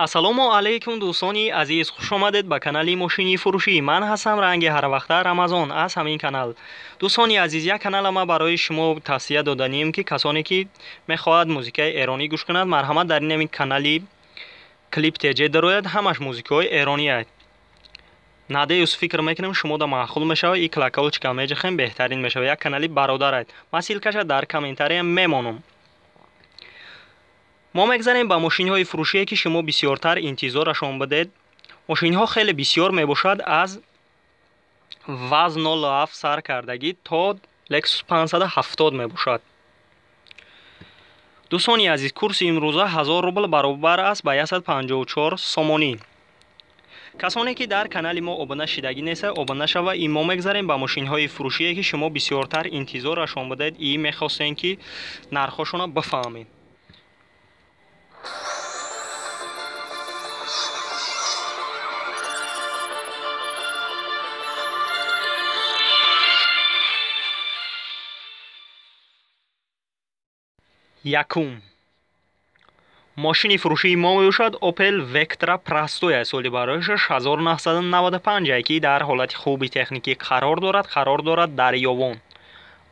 Ассалому алайкум дӯстони азиз, хуш омадед ба канали мошини фурӯшӣ. Ман ҳастам ранги ҳарвақта Рамазон аз ҳамин канал. Дӯстони азиз, як канала ма барои шумо тавсия доданием, ки касоне ки мехоҳад музикаи эронӣ гӯш кунад, марҳамат дар ин ҳамин канали Клип ТЖ дарояд, ҳамаш музикаҳои эронӣ аст. Надеюсь, фикр мекунем шумо да маъқул мешавад и колокольчика меҷахем, беҳтарин мешавад. Як канали бародар аст. Ман ссылкаша дар комментария мемонам. Мо мегзарем ба мошинҳои фурӯшие, ки шумо бисёртар интизорашон будед. Мошинҳо хеле бисёр мебошад, аз ВАЗ 07 сар кардагӣ то Lexus 570 мебошад. Дӯстони азиз, курси имрӯза 1000 рубл баробар аст ба 154 сомонӣ. Касоне ки дар канали мо обуна шидагӣ неста, обуна шава. И мо мегзарем ба мошинҳои фурӯшие, ки шумо бисёртар интизорашон будед и мехостем, ки нархҳошонро бифаҳмед. Якум мошини фурӯшии мо мебошад Opel Vectra Простой, соли барояш 1995, ки дар ҳолати хуби техникӣ қарор дорад дар Ёвон.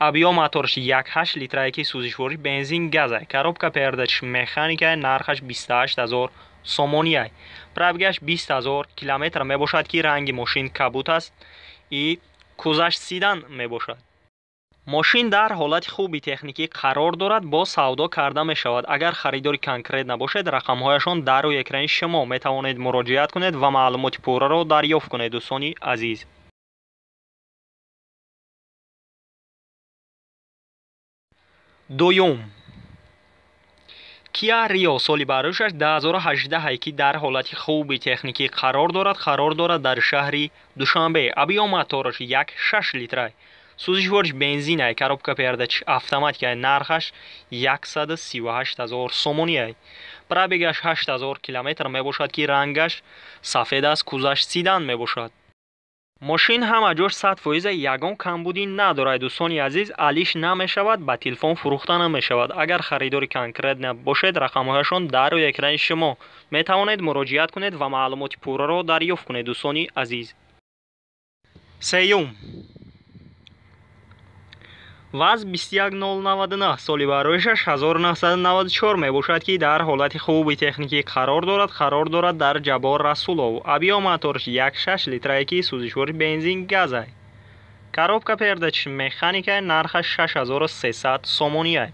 Объём мотораш 1,8 литрае, ки сӯзишвориш бензин газ, коробка передач механика, нархаш 28 000 сомонӣ, пробегаш 20 000 километр мебошад, ки ранги мошин кабуд аст и кузаш седан мебошад. Мошин дар ҳолати хуби техникӣ қарор дорад, бо савдо карда мешавад. Агар харидори конкретно бошед, рақамҳояшон дар рӯи экрани шумо, метавонед муроҷиат кунед ва маълумоти пурраро дарёфт кунед, дӯстони азиз. Дуюм Kia Rio, соли барояшаш 2018, ки дар ҳолати хуби техникӣ қарор дорад дар шаҳри Душанбе. Объём мотораш 1,6 литра, сӯзишвориш бензин, коробка передач автоматика, нархаш 138 ҳазор сомонӣ, пробегаш 8000 километр мебошад, ки рангаш сафед аст, кузаш седан мебошад. Мошин ҳама ҷош 100%, ягон камбудӣ надорад, дӯстони азиз, алиш намешавад, ба телефон фурӯхта намешавад. Агар харидори конкретно бошед, рақамҳояшон дар рӯи экрани шумо, метавонед муроҷиат кунед ва маълумоти пурраро дарёфт кунед, дӯстони азиз. Сеюм ВАЗ 21099, соли барояшаш 1994 мебошад, ки дар ҳолати хуби техникӣ қарор дорад дар Ҷаббор Расулов. Объём мотораш 1,6 литрае, ки сӯзишвори бензин газ, коробка передач механика, нархаш 6300 сомонӣ.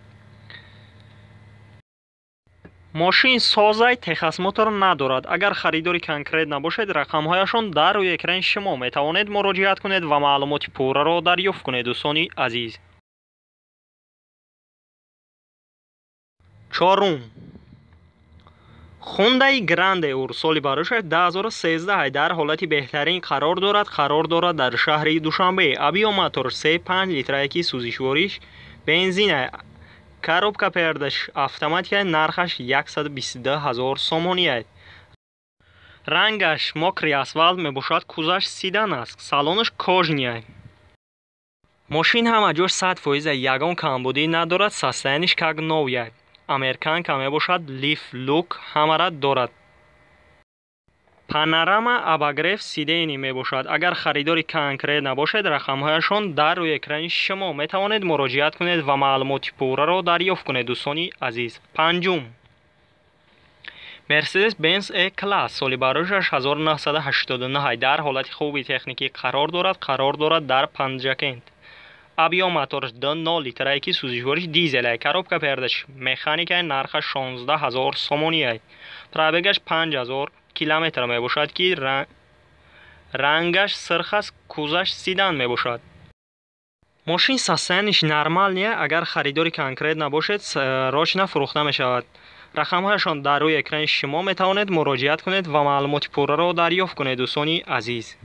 Мошин созай, техосмотр надорад. Агар харидори конкретно бошед, рақамҳояшон дар рӯи экрани шумо, метавонед муроҷиат кунед ва маълумоти пурраро дарёфт кунед, дӯстони азиз. Чорум Хундаи Грандеур, соли барояшаш 2013, дар ҳолати беҳтарин қарор дорад дар шаҳри Душанбе. Объём мотор 3,5 литрае, ки сӯзишвориш бензин, коробка передач автоматика, нархаш 122 ҳазор сомонӣ. Рангаш мокрый асфалт мебошад, кузаш седан аст, салонаш кожаный. Мошин ҳама ҷош 100%, ягон камбудӣ надорад, состояниеш как новая, американка мебошад, лифт, люк ҳамара дорад, панорама, обогрев сидений мебошад. Агар харидори конкретно бошед, рақамҳояшон дар рӯи экрани шумо, метавонед муроҷиат кунед ва маълумоти пурраро дарёфт кунед, дӯстони азиз. Панҷум Мерседес Бенз Е класс, соли барояшаш 1989, дар ҳолати хуби техникӣ қарор дорад дар Панҷакент. Объём мотораш 2,0 литрае, ки сӯзишвориш дизелае, коробка передач механика, нархаш 16 ҳазор сомонӣ, пробегаш 5000 километр мебошад, ки рангаш сирх аст, кузаш седан мебошад. Мошин состояниеш нормальный. Агар харидори конкретно бошед, срочно фурӯхта мешавад. Рақамҳояшон дар рӯи экрани шумо, метавонед муроҷиат кунед ва маълумоти пурраро дарёфт кунед, дӯстони азиз.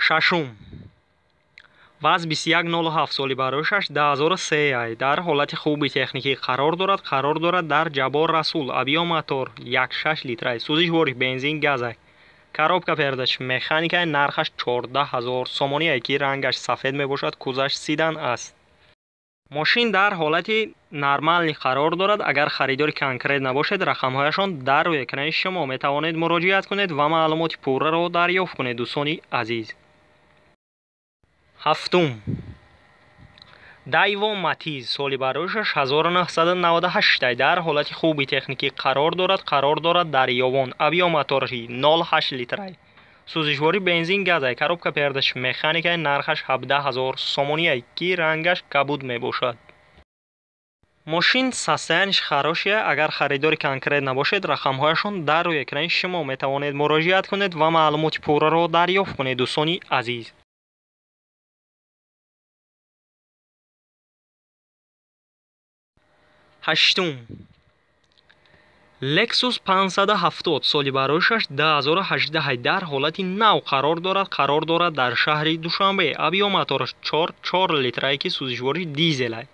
Шашум ВАЗ 2107, соли барояшаш 2003, дар ҳолати хуби техникӣ қарор дорад дар Ҷаббор Расул. Объём мотор 1,6 литра, сӯзишвориш бензин газ, коробка передач механика, нархаш 14 ҳазор сомонӣ, ки рангаш сафед мебошад, кузаш седан аст. Мошин дар ҳолати нормальный қарор дорад. Агар харидори конкрет набошед, рақамҳояшон дар рӯи экрани шумо, метавонед муроҷиат кунед ва маълумоти пурраро дарёфт кунед, дӯстони азиз. Ҳафтум, Дайво Матиз, соли бароишаш 1998, дар ҳолати хуби техникӣ қарор дорад дар Ёвон. Объём мотораши 0,8 литрай, сӯзишворӣ бензин газай, коробка передач механикай, нархаш 17 ҳазор сомонияй, ки рангаш кабуд мебошад. Мошин состояние ш хороший. Агар харидори конкрет набошед, рақамҳояшон дар рӯи экрани шумо, метавонед муроҷиат кунед ва маълумоти пурраро дарёфт кунед, дӯстони азиз. Ҳаштум, Lexus 570, соли бароишаш 2018, дар ҳолати нав қарор дорад дар шаҳри Душанбе. Объём мотораш 4,4 литрае, ки сӯзишвории дизелай,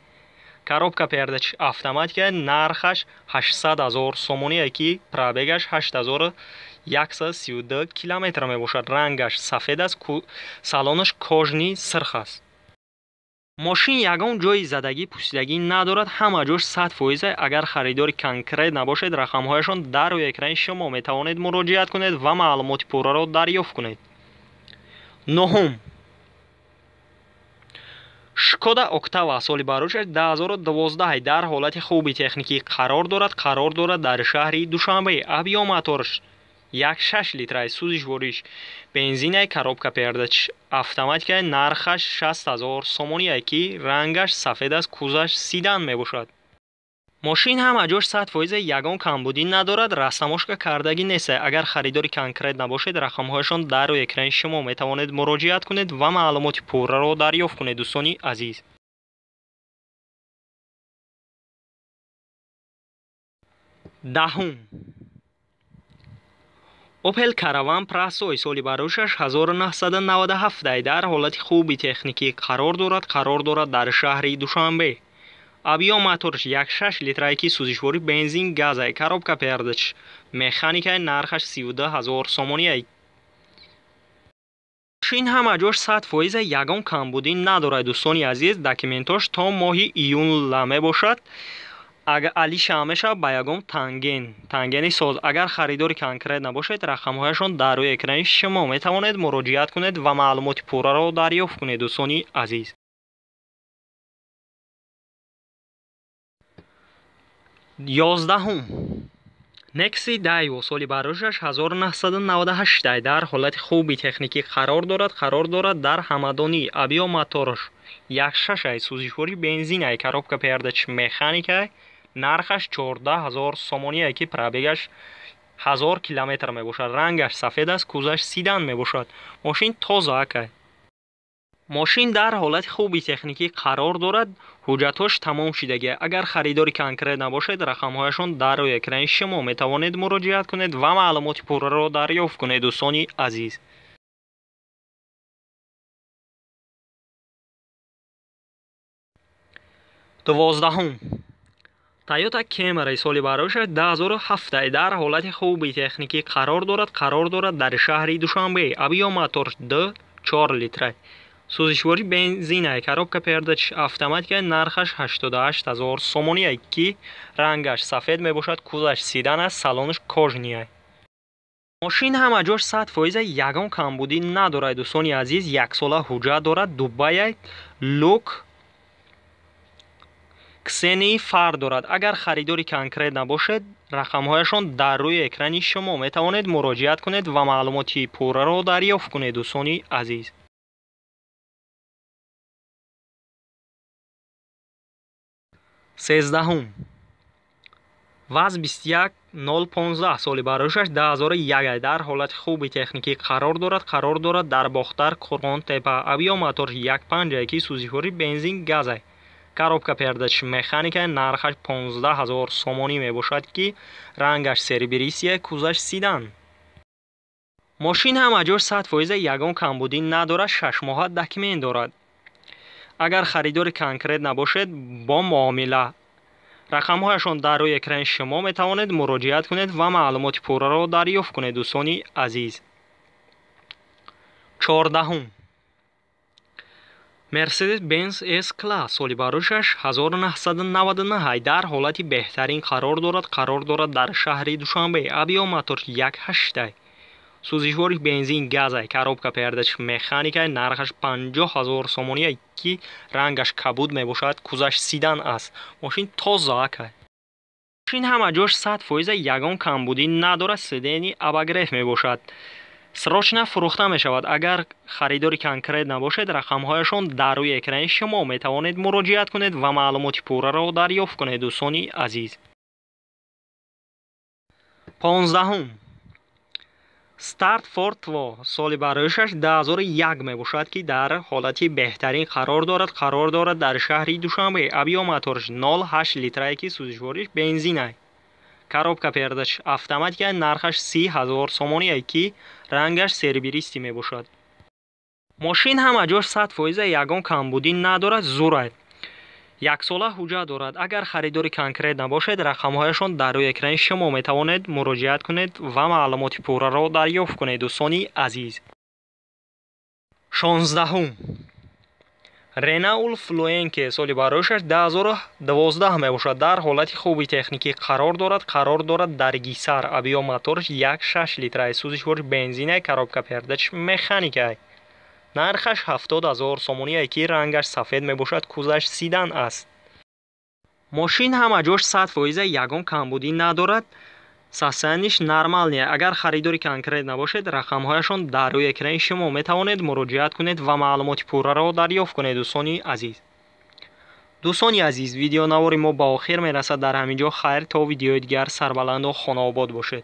коробка передач автоматика, нархаш 800 ҳазор сомоние, ки пробег аш 8132 километр мебошад. Рангаш сафед аст, салонаш кожаный сирх аст. Мошин ягон ҷои задагӣ, пусидагӣ надорад, ҳама ҷош 100%. Агар харидори конкрет набошед, рақамҳояшон дар рӯи экрани шумо, метавонед муроҷиат кунед ва маълумоти пурраро дарёфт кунед. Нуҳум, Шкода Октава, соли бароишаш 2012, дар ҳолати хуби техникӣ қарор дорад дар шаҳри Душанбе. Объём мотораш 1,6 литрай, сӯзишвориш бензинай, коробка передач автоматикай, нархаш 60 ҳазор сомоние, ки рангаш сафед аст, кузоваш седан мебошад. Мошин ҳама ҷош 100%, ягон камбудӣ надорад, растаможка кардагӣ нест. Агар харидори конкрет набошед, рақамҳояшон дар рӯи экрани шумо, метавонед муроҷиат кунед ва маълумоти пурраро дарёфт кунед, дӯстони азиз. Даҳум, Опел Караван Прасой, соли бароишаш 1997, дар ҳолати хуби техникӣ қарор дорад дар шаҳри Душанбе. Объём мотораш 1,6 литрае, ки сӯзишворӣ бензин газай, коробка передач механикай, нархаш 32 ҳазор сомоние. Мошин ҳама ҷош 100%, ягон камбудӣ надорад, дӯстони азиз. Документош то моҳи июл мебошад. Агар алиша мешавад ба ягон тангени соз. Агар харидори конкрет набошед, рақамҳояшон дар рӯи экрани шумо, метавонед муроҷиат кунед ва маълумоти пурраро дарёфт кунед, дӯстони азиз. 11-ум, Некси Дайво, соли бароишаш 1998, дар ҳолати хуби техникӣ қарор дорад дар Ҳамадонӣ. Объём мотораш 1,6, сӯзишворӣ бензинай, коробка передач механикай, нархаш 14 ҳазор сомоние, ки пробег аш 1000 километр мебошад. Рангаш сафед аст, кузоваш седан мебошад. Мошин тоза акай. Мошин дар ҳолати хуби техникӣ қарор дорад, ҳуҷҷатҳош тамом шудагӣ. Агар харидори конкрет набошед, рақамҳояшон дар рӯи экрани шумо, метавонед муроҷиат кунед ва маълумоти пурраро дарёфт кунед, дӯстони азиз. 12-ум, Тойота Кемри, соли бароишаш 2007, дар ҳолати хуби техникӣ қарор дорад дар шаҳри Душанбе. Объём мотор 2,4 литра, сӯзишворӣ бензинай, коробка передач автоматика, нархаш 88 ҳазор сомоние, ки рангаш сафед мебошад, кузоваш седан аст, салонаш кожаный. Мошин ҳама ҷош 100%, ягон камбудӣ надорад, дӯстони азиз. Яксола ҳуҷҷат дорад, Дубая, люк, ксенон фар дорад. Агар харидори конкрет набошед, рақамҳояшон дар рӯи экрани шумо, метавонед муроҷиат кунед ва маълумоти пурраро дарёфт кунед, дӯстони азиз. 13-ум, ВАЗ 21015, соли бароишаш 2001, дар ҳолати хуби техникӣ қарор дорад дар Бохтар, Қурғонтепа. Объём мотор 1,5, ки сӯзишворӣ бензин газай, коробка передач механика, нархаш 15 ҳазор сомонӣ мебошад, ки рангаш серебристый, кузоваш седан. Мошин ҳама ҷош 100%, ягон камбудӣ надорад, 6 моҳа документ дорад. Агар харидори конкрет набошед, бо муомила. Рақамҳояшон дар рӯи экрани шумо, метавонед муроҷиат кунед ва маълумоти пурраро дарёфт кунед, дӯстони азиз. 14-ум. Mercedes-Benz S-Class соли барояш 1999 дар ҳолати беҳтарин қарор дорад дар шаҳри Душанбе. Объём мотор 1,8, сӯзишвориш бензин газай, коробка передач механикай, нархаш 50 ҳазор сомоние, ки рангаш кабуд мебошад, кузаш седан аст. Мошин тоза, акай. Мошин ҳама ҷош 100%, ягон камбудӣ надорад, сиденье обогрев мебошад. Срочно фурӯхта мешавад. Агар харидори конкрет набошед, рақамҳояшон дар рӯи экрани шумо, метавонед муроҷиат кунед ва маълумоти пурраро дарёфт кунед, дӯстони азиз. 15-ум Старт Fortwo соли барояшаш 2001 мебошад, ки дар ҳолати беҳтарин қарор дорад дар шаҳри Душанбе. Объём мотораш 0,8 литрае, ки сӯзишвориш бензинай, коробка передач автоматика, нархаш 30 ҳазор сомоние, ки рангаш серебристый мебошад. Мошин ҳама ҷош 100%, ягон камбудӣ надорад, зурай, яксола ҳуҷҷат дорад. Агар харидори конкрет набошед, рақамҳояшон дар рӯи экрани шумо, метавонед муроҷиат кунед ва маълумоти пурраро дарёфт кунед, дӯстони азиз. 16-ум Renault Fluence соли барояшаш 2012 мебошад, дар ҳолати хуби техникӣ қарор дорад дар Гисар. Объём мотораш 1,6 литрай, сӯзишвориш бензинай, коробка передач механикай, нархаш 70 ҳазор сомоние, ки рангаш сафед мебошад, кузаш седан аст. Мошин ҳама ҷош 100%, ягон камбудӣ надорад, состояние ш нормальный. Агар харидори конкрет набошед, рақамҳояшон дар рӯи экрани шумо, метавонед муроҷиат кунед ва маълумоти пурраро дарёфт кунед, дӯстони азиз. Дӯстони азиз, видеонавори мо ба охир мерасад дар ҳамин ҷо. Хайр, то видеои дигар, сарбаланду хонаобод бошед.